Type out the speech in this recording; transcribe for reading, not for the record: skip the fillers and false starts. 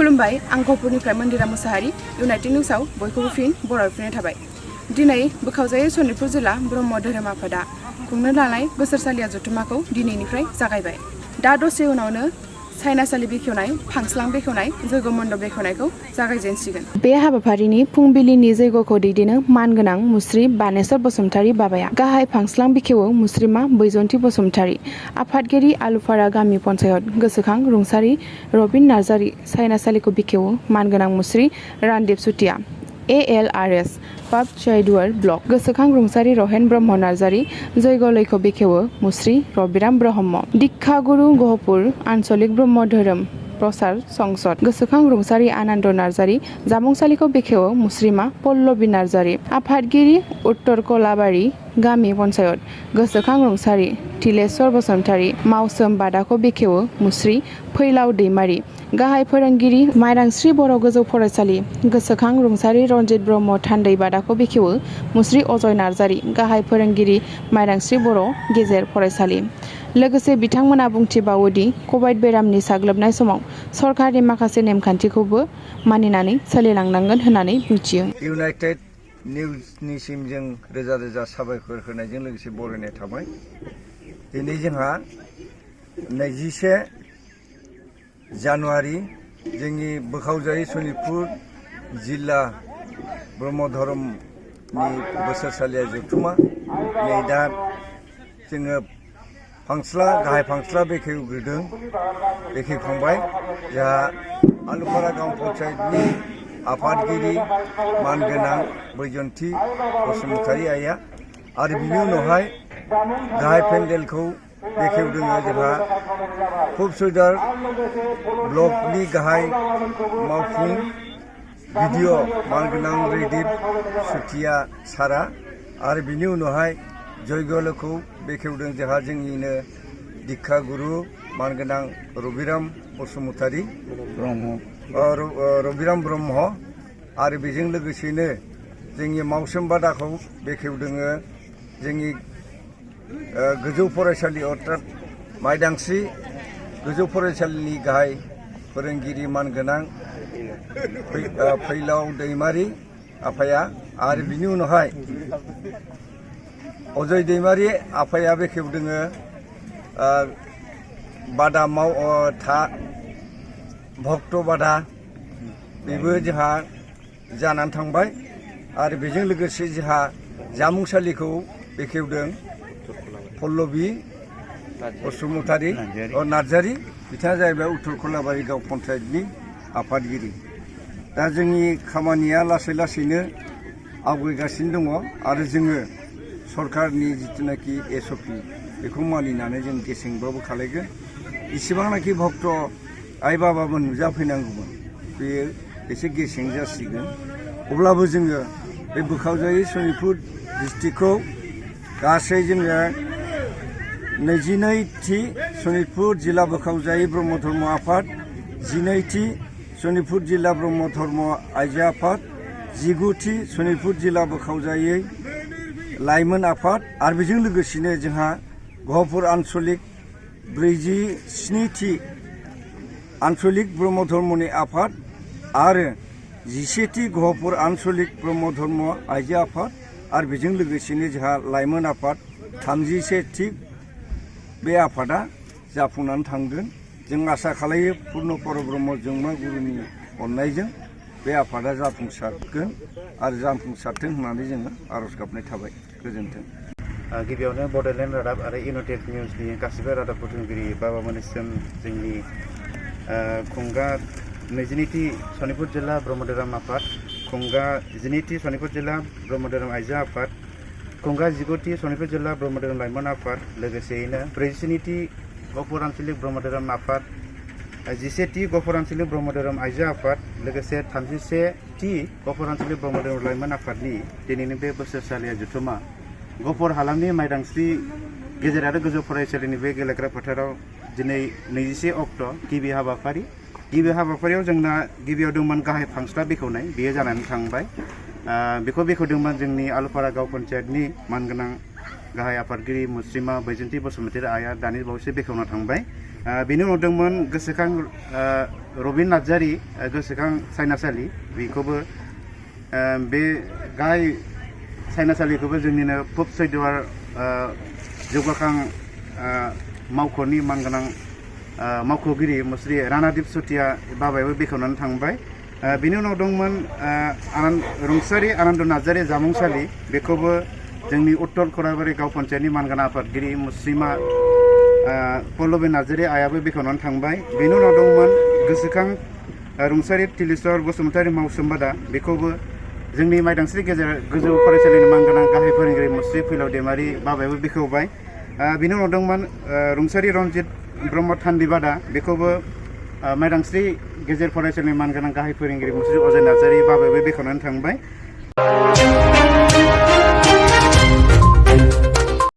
खुलुमबाय आं गहपुरनिफ्राय मन्दिरा मुसाहारि इउनाइटेड निउसाव बयखौबो फिन बरायफिननाय थाबाय। दिनै बोखावजायै सनितपुर जिल्ला ब्रह्म धोरोम आफादा खुंनो लानाय बोसोरसालिया जथुम्माखौ दिनैनिफ्राय जागायबाय। दा दसे उनावनो सायनासालि बेखेवनाय, फांस्लां बेखेवनाय, जयग मण्डप बेखेवनायखौ जागायजेनसिगोन। बे हाबाफारिनि फुंबिलिनि जयगखौ दैदेनो मानगोनां मुस्रि बानेश्वर बसुमतारी बाबाया। गाहाय फांस्लां बेखेवो मुस्रिमा बैजयन्ती बसुमतारी। आफादगिरि आलुफारा गामि पन्चायत गोसोखां रुंसारि रबिन नार्जारी। सायनासालिखौ बेखेवो मानगोनां मुस्रि रानदीप सुतिया। ALRS पाब चायदुवार ब्लक गोसोखां रुंसारि रहेन ब्रह्म नार्जारी। जयगलयखौ बेखेवो मुस्रि रबिराम ब्रह्म। दीक्षागुरु गहपुर आन्चलिक ब्रह्म धोरोम प्रचार संसद गोसोखां रुंसारि आनन्द नार्जारी। जामुंसालिखौ बेखेवो मुस्रिमा पल्लबी नार्जारी। आफादगिरि उत्तर कलाबारि गामि पन्चायत गोसोखां रुंसारि थिलेश्वर बसुमतारी। मावसोम बादाखौ बेखेवो मुस्रि फैलाव दैमारि। गाहाय फोरोंगिरि माइदांस्रि बर' गोजौ फरायसालि गोसोखां रुंसारि रनजित ब्रह्म थान्दै बादाखौ बेखेवो मुस्रि अजय नार्जारी। गाहाय फोरोंगिरि माइदांस्रि बर' गेजेर फरायसालि। लोगोसे बिथांमोना बुंथिबावोदि कभिड बेरामनि साग्लोबनाय समाव सरकारनि माखासे नेमखान्थिखौबो मानिनानै सोलिलांनांगोन होननानै बुंथियो। इउनाइटेड निउसनिसिम जों रोजा रोजा साबायखर होनायजों लोगोसे बरायनाय थाबाय। दिनै जोंहा 21 जानुवारि जोंनि बोखावजायै सनितपुर जिल्ला ब्रह्म धोरोमनि बोसोरसालिया जथुम्मा। नै दा जोङो गाहाय फांस्ला बेखेवग्रोदों, बेखेवखांबाय। जोंहा आलुफारा गाम पन्चायतनि आफादगिरि मानगोनां बैजयन्ती बसुमतारी आइया आरो बिनि उनावहाय गाहाय पेन्डेलखौ बेखेवदों जोंहा फुबसुदार ब्लकनि गाहाय मावफुं भिडिअ मानगोनां रानदीप सुतिया सारा आरो बिनि उनावहाय जयगलखौ बेखेवदों जोंहा जोंनिनो दीक्षा गुरु मानगोनां रबिराम बसुमतारी रबिराम ब्रह्म आरो बेजों लोगोसेनो जोंनि मावसोम बादाखौ बेखेवदों जोंनि गोजौ फरायसालि अर्थात माइदांस्रि गोजौ फरायसालिनि गाहाय फोरोंगिरि मानगोनां फैलाव दैमारि आफाया आरो बिनि उनावहाय अजय दैमारि आफाया बेखेवदों बादा भक्त बादा बेबो जोंहा जानानै थांबाय आरो बेजों लोगोसे जोंहा जामुंसालिखौ बेखेवदों पल्लबी बसुमतारी नार्जारी। बिथाङा जाहैबाय उत्तर कलाबारि गाव पन्चायतनि आफादगिरि। दा जोंनि खामानिया लासै लासैनो आवगायगासिनो दङ आरो जोङो सरकारनि जिथुनाखि SOP बेखौ मानिनानै जों गेसेंबाबो खालायगोन। इसिबांनाखि भक्त आइ बाबामोन नुजाफैनांगौमोन बेयो एसे गेसें जासिगोन। अब्लाबो जोङो बे बोखावजायै सनितपुर डिस्ट्रिक्टखौ गासै जोङो 22थि सनितपुर जिल्ला बोखावजायै ब्रह्म धर्म आफाद, 12थि सनितपुर जिल्ला ब्रह्म धर्म आइजो आफाद, 19थि सनितपुर जिल्ला बोखावजायै लाइमोन आफाद आरो बेजों लोगोसेनो जोंहा गहपुर आन्चलिक 47थि आन्चलिक ब्रह्म धर्मनि आफाद आरो 11थि गहपुर आन्चलिक ब्रह्म धर्म आइजो आफाद आरो बेजों लोगोसेनो जोंहा लाइमोन आफाद 31थि बे आफादा जाफुंनानै थांगोन। जों आसा खालायो पुर्ण परब्रह्म जोंमा गुरुनि अननायजों बे आफादा जाफुंसारगोन आरो जाफुंसारथों होननानै जोङो आर'ज गाबनाय थाबाय। गोजोन्थों। गिबियावनो बड'लेण्ड रादाब आरो इउनाइटेड निउसनि गासिबो रादाब बुथुमगिरि बाबामोननिसिम जोंनि खुंगा 22थि सनितपुर जिल्ला ब्रह्म धोरोम आफाद, खुंगा 12थि सनितपुर जिल्ला ब्रह्म धोरोम आइजो आफाद, खुंगा 19थि सनितपुर जिल्ला ब्रह्म धोरोम लाइमोन आफाद, लोगोसेयैनो 47थि गहपुर आन्चलिक ब्रह्म धोरोम आफाद, 11थि गहपुर आन्चलिक ब्रह्म धोरोम आइजो आफाद, लोगोसे 31थि गहपुर आन्चलिक ब्रह्म धोरोम लाइमोन आफादनि दिनैनि बे बोसोरसालिया जथुम्मा गहपुर हालामनि माइदांस्रि गेजेर आरो गोजौ फरायसालिनि बे गेलेग्रा फोथाराव दिनै 21 अक्ट' गिबि हाबाफारियाव जोंना गिबियाव दंमोन गाहाय फांस्ला बेखेवनाय, बेयो जानानै थांबाय। बेखौ बेखेवदोंमोन जोंनि आलुफारा गाव पन्चायतनि मानगोनां गाहाय आफादगिरि मुस्रिमा बैजयन्ती बसुमतारी आइया दानि बावैसो बेखेवना थांबाय। बिनि उनाव दंमोन गोसोखां रबिन नार्जारि गोसोखां सायनासालि बेखौबो बे गाहाय सायनासालिखौबो जोंनिनो पुब सैदवार जौगाखां मावख'नि मानगोनां मावख'गिरि मुस्रि रानादिप चुटिया बाबायाबो बेखेवनानै थांबाय बिनि उनाव दंमोन रुंसारि आनन्द नार्जारि जामुंसालि बेखौबो जोंनि उत्तर खराबारि गाव पन्चायतनि मानगोनां आफादगिरि मुस्रिमा पल्लबी नार्जारि आयाबो बेखेवनानै थांबाय बेनि उनाव दंमोन गोसोखां रुंसारि तिलेश्वर बसुमतारि मावसोमबादा बेखौबो जोंनि माइदांस्रि गेजेर गोजौ फरायसालिनि मानगोनां गाहाय फोरोंगिरि मुस्रि फैलाव दैमारि बाबायाबो बेखेवबाय बिनि उनाव दंमोन रुंसारि रन्जित ब्रह्म थान्दिबादा बेखौबो माइदांस्रि गेजेर फरायसालिनि मानगोनां गाहाय फोरोंगिरि मुस्रि अजय नार्जारि बाबायाबो बेखेवनानै थांबाय